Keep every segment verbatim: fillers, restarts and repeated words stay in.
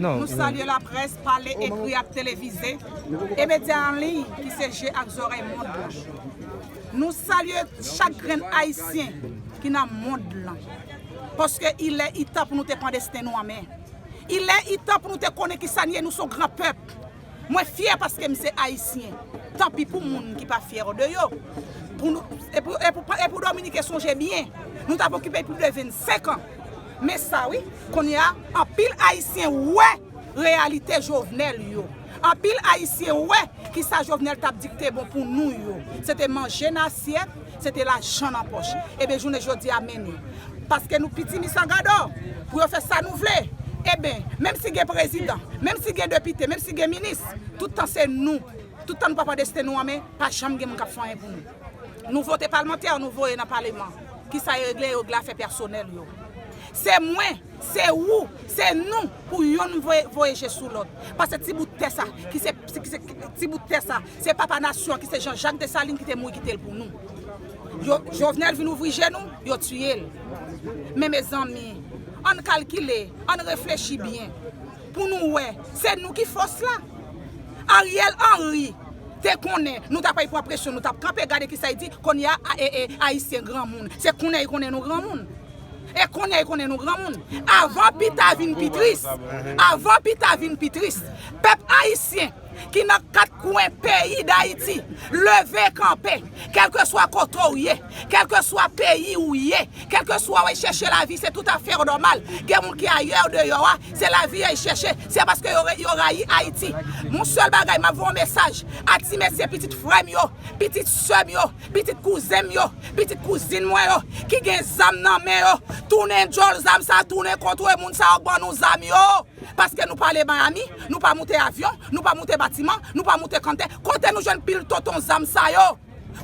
Nou salye laprès, pale, ekri ak televize, e medya an liy ki se je ak zòrèy mond lan. Nou salye chak grenn Ayisyen ki nan mond lan. Paske ilè, i tan pou nou te pran desten nou an men. Ilè, i tan pou nou te konnen kisa n ye, nou se yon gran pèp. Mwen fyè paske m se Ayisyen. Tanpi pou moun ki pa fyè de yo. Pou nou, e pou, e pou, e pou Dominiken sonje byen, nou t ap okipe l plis de vennsenk an. Men sa wi, kounye a, anpil Ayisyen wè reyalite Jovenel yo. Anpil Ayisyen wè kisa Jovenel t ap di ki te bon pou nou yo. Se te manje nan asyèt, se te lajan nan pòch. Ebyen, jounen jodi a, men nou. Paske nou pitimi san gadò, pou yo fè sa nou vle. Ebyen, menm si gen prezidan, menm si gen depite, menm si gen minis, tout tan se nou. Tout tan nou pa pran desten nou an men, pa janm gen moun k ap fè anyen pou nou. Nou vote palmantè, nou voye nan paleman. Kisa yo regle? Yo regle afè pèsonèl yo. Se mwen, se ou, se nou pou yonn voye, voye je sou lòt. Paske ti bout tè sa, ki se, ki se ti bout tè sa, se papa nasyon an ki se Jean Jacques Dessalines ki te mouri kite l pou nou. Yo, Jovenel vin ouvri je nou, yo tiye l. Men mezanmi, ann kalkile, ann reflechi byen. Pou nou wè, se nou ki fòs la. Ariel Henry te konnen nou t ap pran presyon, nou t ap kanpe gade kisa y di, kounye a, a, e, e, Ayisyen granmoun. Se kounye a y konnen nou granmoun. E kounye a y konnen nou granmoun. Avan pita vin pi tris, avan pita vin pi tris, pèp ayisyen ki nan kat kwen peyi Dayiti, leve kanpe, kèlkeswa kote w ye, kèlkeswa peyi w ye, kèlkeswa w al chèche lavi, se tout afè nòmal. Gen moun ki ayè deyò a, se lavi y al chèche, se paske yo, yo rayi Ayiti. Yon sèl bagay, m ap voye yon mesaj a ti mesye, pitit frè m yo, pitit sè m yo, pitit kouzen m yo, pitit kouzin mwen yo, ki gen zam nan men yo, tounen djòl zam sa, tounen kont moun sa yo k ban nou zam yo. Paske nou pa ale Miami, nou pa moute avyon, nou pa moute batiman, nou pa moute kanntè. Kote nou jwenn pil tonton zam sa yo?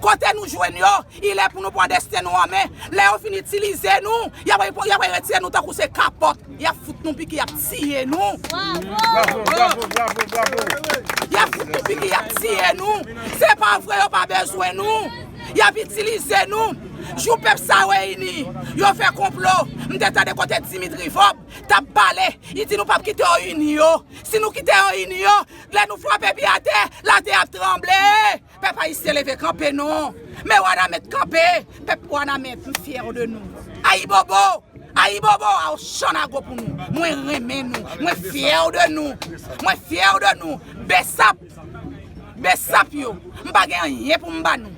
Kote nou jwenn yo? Ilè pou nou pran desten nou an men. Lè yo fin itilize nou, y ap, y ap retire nou tankou se kapòt. Y ap fout nou piki, y ap tiye nou. Bravo, bravo, bravo, bravo. Y ap fout nou piki, y ap tiye nou. Se pa vre, yo pa bezwen nou. Y ap itilize nou. Jou pèp sa reyini, yo fè konplo. M te tande kote Dimitri Vorbe t ap pale. Li di nou p ap kite yo ini yo. Si nou kite yo ini yo, lè nou frape pye atè, latè ap tranble. Pèp ayisyen, leve kanpe non. Men Wanament kanpe. Pèp Wanament, m fyè de nou. Ayibobo! Ayibobo! A w channago pou nou. Mwen renmen nou. Mwen fyè de nou. Mwen fyè de nou. Besap! Besap yo, m pa gen anyen pou m ba nou.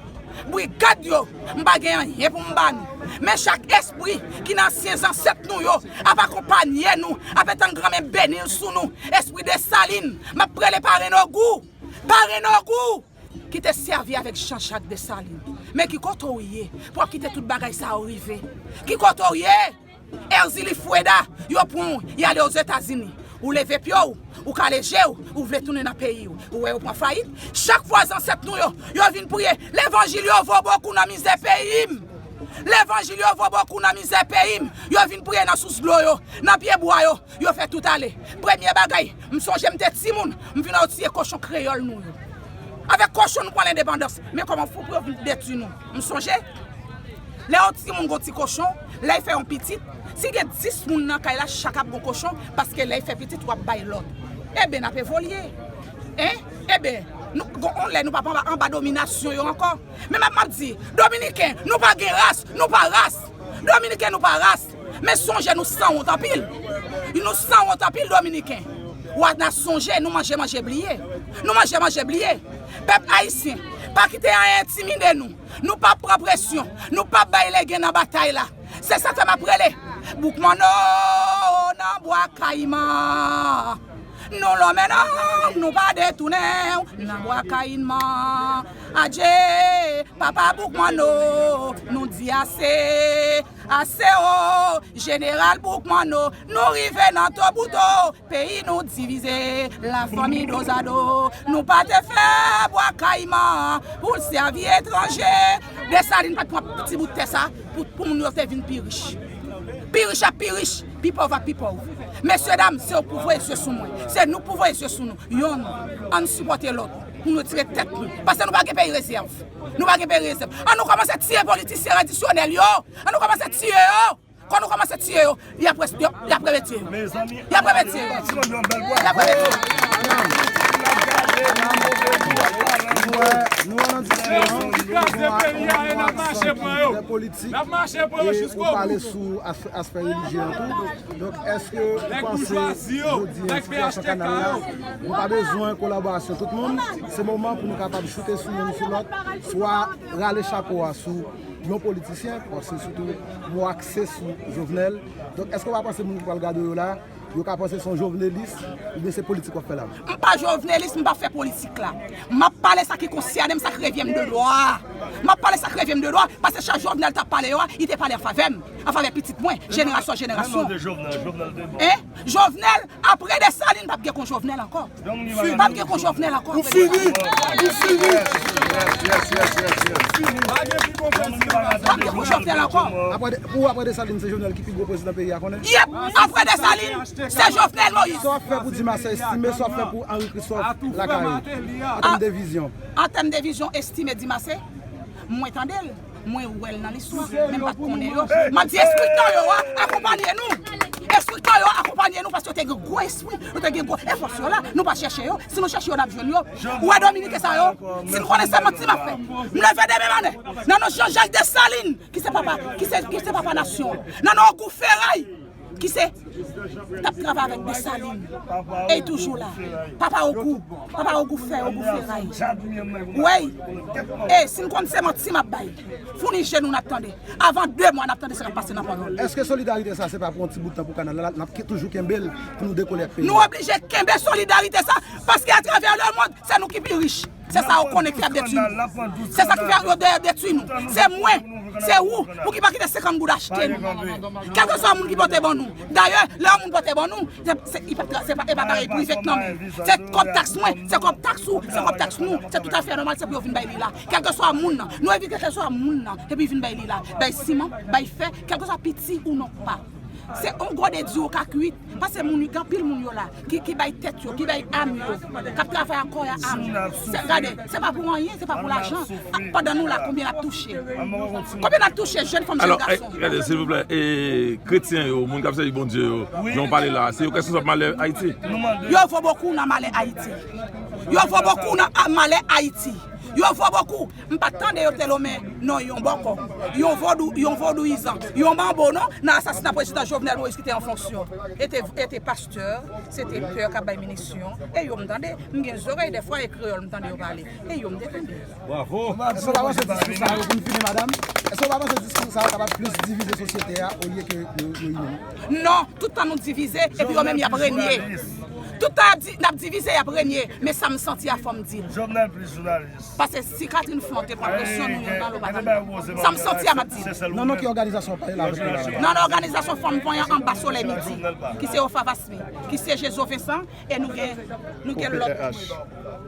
Brigad yo, m pa gen anyen pou m ba nou. Men chak espri ki nan ansyen zansèt nou yo ap akonpanye nou, ap etann granmen beni l sou nou. Espri Desalin, m ap rele parenn Ogou. Parenn Ogou! Ki te sèvi avèk Jean Jacques Dessalines. Men ki kote w ye pou w ap kite tout bagay sa yo rive? Ki kote w ye? Èzili Freda, yo pran w, y ale Ozetazini. Ou leve pye w, ou kale je w, ou vle tounen nan peyi w. Ou wè yo pran fayit? Chak fwa zansèt nou yo, yo vin priye, levanjil yo vo bokou nan mizè peyi m. Levanjil yo vo bokou nan mizè peyi m. Yo vin priye nan sous dlo yo, nan pye bwa yo. Yo fè tout ale. Premye bagay, m sonje m te timoun, m vin wè yo tiye kochon kreyòl nou yo. Avèk kochon nou pran lendepandans. Men kòman fou pou yo vin detwi nou. M sonje, lè yon timoun gon ti kochon, lè l fè yon pitit, si gen dis moun nan kay la, chak ap gon kochon, paske lè l fè pitit, w ap bay lòt. Eben, n ap evolye. Hein? Eben, nou, gon yon lè nou p ap anba, anba dominasyon yo ankò. Men m ap, m ap di, Dominiken, nou pa gen ras, nou pa ras. Dominiken, nou pa ras. Men sonje nou sanwont anpil. Nou sanwont anpil, Dominiken. W a na sonje, nou manje, manje bliye. Nou manje, manje bliye. Pèp ayisyen, pa kite anyen entimide nou. Nou p ap pran presyon. Nou p ap bay legen nan batay la. Se sa k fè m ap rele Boukmanno nan Bwa Kayiman. Nou lonmen non, nou pa detounen w nan Bwa Kayiman. Adje, papa Boukmanno, nou di ase. Ase o, jeneral Boukmanno, nou rive nan tobouto, peyi nou divize, lafanmi dozado, nou pa te fè Bwa Kayiman pou l sèvi etranje. Desalin pa t pran ti bout tè sa pou, pou moun yo te vin pi rich. Pi rich ap pi rich, pi pòv ap pi pòv. Mesye dam, se yo pou voye zye sou mwen. Se nou pou voye zye sou nou. Yonn, ann sipòte lòt pou nou retire tèt nou. Paske nou pa gen peyi rezèv. Nou pa gen peyi rezèv. Ann nou kòmanse tiye politisyen tradisyonèl yo. Ann nou kòmanse tiye yo. Kòm nou kòmanse tiye yo, y ap res-, y ap, y ap remedye yo. Y ap remedye yo. Y ap remedye yo. Politik, e ou pale sou as-, aspè relijye an tou. Donk, èske ou panse jodi a sitiyasyon Kanal la, nou pa bezwen kolaborasyon tout moun? Se moman pou nou kapab choute sou youn sou lòt, swa rale chapo a sou yon politisyen, paske sitou mo a se sou Jovenel. Donk, èske w pa panse moun ki pral gade w yo la, yo ka panse se yon jovenelis, oubyen se politik w ap fè la? M pa jovenelis, m pa fè politik la. M ap pale sa ki konsène m, sa k revyen m de dwa. M ap pale sa k revyen m de dwa, paske sa Jovenel t ap pale yo a, li te pale an favè m, an favè pitit mwen, jenerasyon, jenerasyon. Hein? Jovenel, apre Desalin, p ap gen kon Jovenel ankò. P ap gen kon Jovenel ankò. Ou fini! Ou fini! P ap gen kon Jovenel ankò. Apre de-, pou apre Desalin, se Jovenel ki pi gwo prezidan peyi a konnen? Yep! Apre Desalin, se Jovenel Moïse. Sa w ap fè pou Dimasè Estime, sa w ap fè pou Henri Christophe Lacaille, an tèm de vizyon? An tèm de vizyon, Estime Dimasè, mwen tande l. Mwen wè l nan listwa, men m pa t konnen yo. M ap di enstriktè yo a, akonpanye nou. Enstriktè yo a, akonpanye nou, paske yo te gen gwo espri, yo te gen gwo, e fòs yo la, nou pa chèche yo. Si nou chèche yo, n ap jwenn yo. Ou wè Dominiken sa yo, si n konnen se manti m ap fè. M leve demen maten, nan non Jean Jacques Dessalines, ki se papa, ki se, ki se papa nasyon an, nan non Ogou Feray, ki se t ap travay avèk Desalin, e toujou la. Papa Ogou, papa Ogou fè, Ogou Feray. Wey, e si n konn se manti m ap bay, founi je nou n ap tande. Avan de mwa n ap tande sa k ap pase nan Panyòl. Èske solidarite sa se pa pou yon ti bout tan pou Kanal la, n ap ke-, toujou kenbe l pou nou dekole ak peyi a? Nou oblije kenbe solidarite sa, paske atravè lemonn, se nou ki pi rich. Se sa yo konnen ki ap detwi nou. Se sa ki fè yo de-, detwi nou. Se mwen, se ou, pou ki pa kite senkant goud achte nou. Kèlkeswa moun ki pote ban nou. Dayè, lè yon moun pote ban nou, se, se, li pa tra-, se pa, e pa bagay prive k nan men. Se kòb taks mwen, se kòb taks ou, se kòb taks nou. Se toutafè nòmal, se pou yo vin bay li la. Kèlkeswa moun nan. Nou envite kèlkeswa moun nan, epi vin bay li la. Bay siman, bay fè, kèlkeswa piti ou non pa. Se yon gode di ou ka kwit. Paske moun, gen anpil moun yo la, ki, ki bay tèt yo, ki bay am yo, k ap travay ak kò y ak am. Se, gade, se pa pou anyen, se pa pou lajan. Pandan nou la, konbyen n ap touche? Konbyen n ap touche, jèn fanm, jèn gason? Gade, silvouplè, e kretyen yo, moun k ap sèvi Bondye yo, jan w pale la, se yo k responsab malè Ayiti? Yo vo bokou nan malè Ayiti. Yo vo bokou nan a-, malè Ayiti. Yo vo bokou. M pa t tande yo te lonmen non yon bòkò, yon vodou, yon vodouyizan, yon manbo non nan asasina prezidan Jovenel Moïse ki te an fonksyon. E te, e te pastè, se te pè k ap bay minisyon. E yo m tande, m gen zòrèy dèfwa e kreyòl m tande yo pale. E yo m te tande. Bravo! Èske w pa panse diskou sa yo, pou n fini, madanm, èske w pa panse diskou sa yo kapab plis divize sosyete a olye ke nou, nou ini nou? Non, tout tan nou divize, epi yo menm y ap renye. Tout tan y ap di-, n ap divize, y ap renye. Men sa m santi a, fò m di l. Jovenel plis jounalis. Paske si Catherine Flon te pran presyon nou youn nan lòt, pa t ap. Sa m santi a, m ap di l. Nan non ki òganizasyon w pale la avèk nou la? Nan òganizasyon Fanm Vanyan Anba Solèy Midi, ki se Ofa Vasmi, ki se Jezo Vincent, e nou gen, nou gen lòt.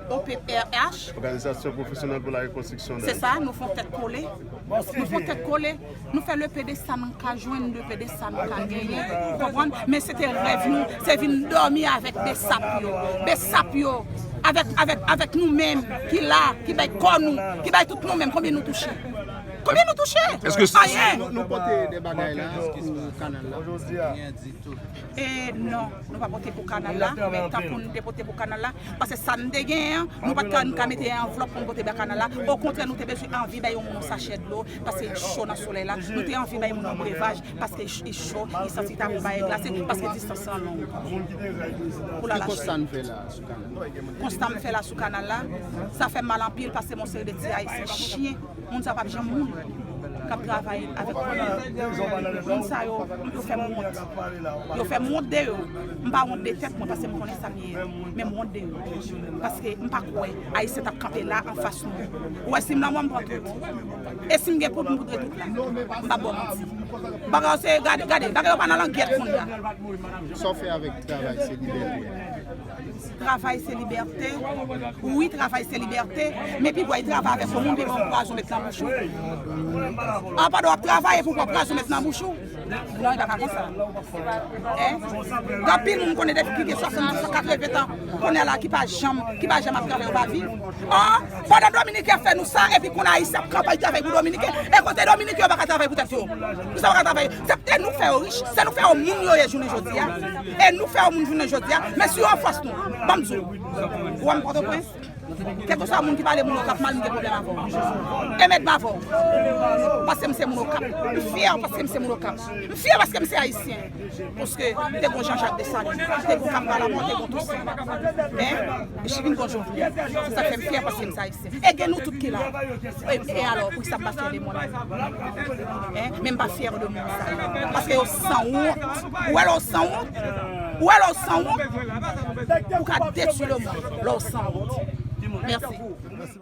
O P R H. Òganizasyon Pwofesyonèl pou la Rekonstriksyon. Se sa, nou fè yon tèt kole. Nou fè yon tèt kole. Nou fè lepe de sa n ka jwenn, lepe de sa n ka genyen. Ou konprann? Men se te rèv nou, se vin dòmi avèk besap yo. Besap yo, avèk, avèk, avèk nou menm, ki la, ki bay kò nou, ki bay tout nou menm. Konbyen nou touche? Konbyen nou touche? Èske se... Anyen. Nou, nou pote de bagay la pou kanal la? E non, nou pa pote pou kanal la, men tankou n te pote pou kanal la, paske sa n te genyen an, nou pa t ka, n ka mete anvlòp pou n pote bay kanal la. Okontrè, nou te bezwen anvi bay yon moun yon sachè dlo, paske li cho nan solèy la. Nou te anvi bay moun yon brevaj, paske li cho, li santi ta pou bay glase, paske distans lan long. Pou l al achte. Ki konsta n fè la sou kanal la? Konsta m fè la sou kanal la, sa fè m mal anpil, paske m yon seri de ti Ayisyen chyen. Moun sa yo p ap janm moun k ap travay avèk pwodui. Moun sa yo, yo fè m wont. Yo fè m wont de yo. M pa wont de tèt mwen, paske m konnen sa m ye. Men m wont de yo. Paske m pa kwè Ayisyen t ap kanpe la anfas nou. Ou wè, si m nan mò, m pran tout. E si m gen poud, m poudre tout la. M p ap ba w manti. Bagay yo se, gade, gade, bagay yo pa nan langyèt kounye a. Sa w fè avèk travay se libète? Travay se libète. Wi, travay se libète. Men pi bò y travay avèk yon moun, pi bò pwazon met nan bouch ou. An, pandan w ap travay, epi w pran pwazon met nan bouch ou. Non, li pa ka konsa. Hein? Gen anpil moun konnen depi plis ke swasanndiz an, katreven tan, kounye a la ki pa janm, ki pa janm ap travay, yo pa viv. Ò, pandan Dominiken ap fè nou sa, epi kounye a Ayisyen ap kanpe travay pou Dominiken, e kote Dominiken yo pa ka travay pou tèt yo? Pou sa yo ka travay? Se, e nou k fè yo rich, se nou k fè yo moun yo ye jounen jodi a. E nou k fè yo moun jounen jodi a, men si yo anfas nou, ban m di w, ou wè m Pòtoprens? Kèlkeswa moun ki pale moun Okap mal, m gen pwoblèm avè w. E mèt m avè w. Paske m se moun Okap. M fyè paske m se moun Okap. M fyè paske m se ayisyen. Paske te gon Jean Jacques Dessalines, te gon Kampa Lamò, te gon Toussaint. Hein? E chivin gon Jovenel. Se sa k fè m fyè paske m se ayisyen. E gen nou tout ki la. E, e alò, poukisa m pa fyè de moun? Hein? Men m pa fyè de moun sa yo. Paske yo sanwont. Ou wè lè w sanwont? Ou wè lè w sanwont? Ou ka detwi lemonn lè w sanwont. Mèsi.